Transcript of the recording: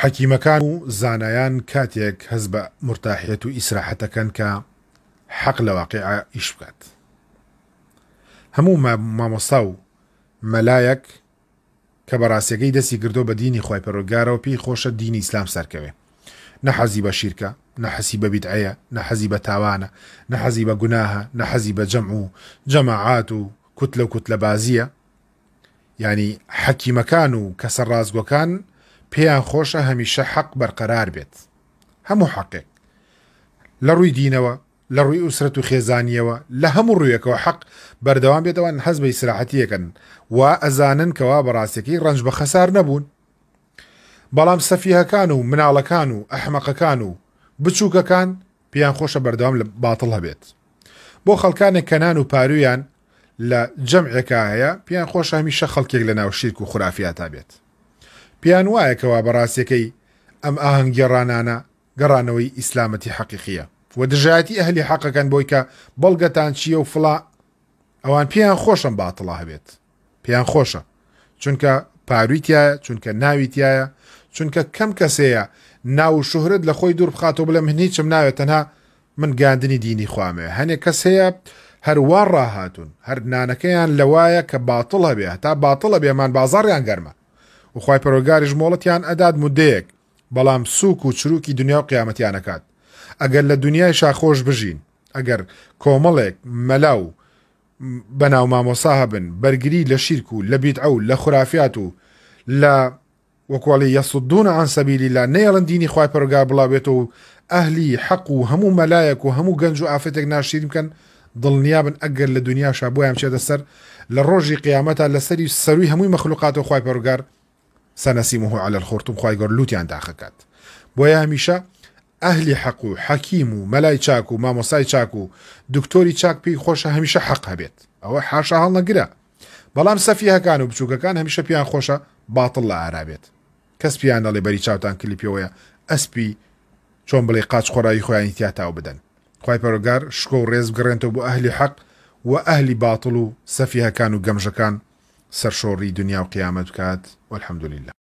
حەکیمەکان و زانایان کاتێک هەست بە مورتاحیەت و ئیسراحەت ئەکەن کە حەق لە واقیعا ئیش بکات. هەموو مامۆستا و مەلایەک کە بەڕاستیەکەی دەستی کردووە بە دینی خوای پەروەردگارەوە پێی خۆشە دینی ئیسلام سەرکەوێ نە حەزی بە شیرکە نە حەسی بە بیدعەیە نە حەزی بە تاوانە نە حەزی بە گوناهە نە حەزی بە جەمع و جەماعات و کوتلە و کوتلەبازیە یانی حەکیمەکان و کەسە ڕاستگۆکان پێیان خۆشە هەمیشە حەق بەرقەرار بێت هەموو حەقێک لە ڕووی دینەوە لە ڕووی ئوسرەت و خێزانیەوە لە هەموو ڕوویەکەوە حەق بەردەوام بێت ئەوان حەز بە ئیسراحەتیەکەن وا ئەزانن کەوا بەڕاستەکەی ڕەنج بە خەسار نەبوون بەڵام سەفیهەکان و مناڵەکان و ئەحمەقەکان و بچووکەکان پێیان خۆشە بەردەوام لە باتڵ هەبێت بۆ خەڵکانێک کە نان و پارویان لە جەمعێکا هەیە پێیان خۆشە هەمیشە خەڵکێک لە ناو شیرک و خورافیاتا بێت پێیان وایە کەوا بەڕاستیەکەی ئەم ئاهەنگگێڕانانە گەڕانەوەی ئیسلامەتی حەقیقیە و دژایەتی ئەهلی حەقەکەن بۆی کە بەڵگەتان چییە و فڵا ئەوان پێیان خۆشە ئەم باتڵە هەبێت پێیان خۆشە چونکە پاروی تایە چونکە ناوی تایە چونکە کەم کەسەیە ناو و شوهرەت لە خۆی دوور بخاتەوە بڵێ من هیچم ناوێت تەنها من گەیاندنی دینی خوامەوێ هەنێک کەس هەیە هەر وا ڕاهاتوون هەر نانەکەیان لەوایە کە باتڵ هەبێ هەتا باتڵ هەبێ مان بازاڕیان گەرمە و خوای پەروەردگاریش مۆڵەتیان ئەدات مودەیەک بەڵام سوک و چروکی دنیا و قیامەتیان ئەکات ئەگەر لە دنیایشا خۆش بژین ئەگەر کۆمەڵێک مەلا و بەناو مامۆسا هەبن بەرگری لە شیرک و لە بیدعە و لە خورافیات و لە وەکو ئەڵێ یصدون عن سبیل اللە نەیەڵن دینی خوای پەروەردگار بڵاو بێتەوە و ئەهلی حەق و هەموو مەلایەک و هەموو گەنج و ئافرەتێک ناشیرین بکەن دڵنیابن ئەگەر لە دنیاشا بۆیان بچێتە سەر لە ڕۆژی قیامەتا لەسەری سەروی هەمووی مەخلوقاتەوە خوای پەروەردگار سنسمه علی الخرطوم خوای گەورە لوتیان داخەکات بۆیە هەمیشە ئەهلی حەق و حەکیم و مەلای چاک و مامۆسای چاک و دکتۆری چاک پێی خۆشە هەمیشە حەق هەبێت ئەوە حاشا هەڵنەگرە بەڵام سەفیهەکان و بچووکەکان هەمیشە پێیان خۆشە باتڵ لە ئارا بێت کەس پێیان نەڵێ بەری چاوتان کلی پێوەیە ئەسپی چۆن بڵێ قاچ خۆراوی خۆیانی تیا تاو بدەن خوای پەروەردگار شکۆ و ڕێز بگەڕێنتەوە بۆ ئەهلی حەق و ئەهلی باتڵ و سەفیهەکان و گەمژەکان سەرشۆڕی دنیا و قیامەت بکات والحمد للە.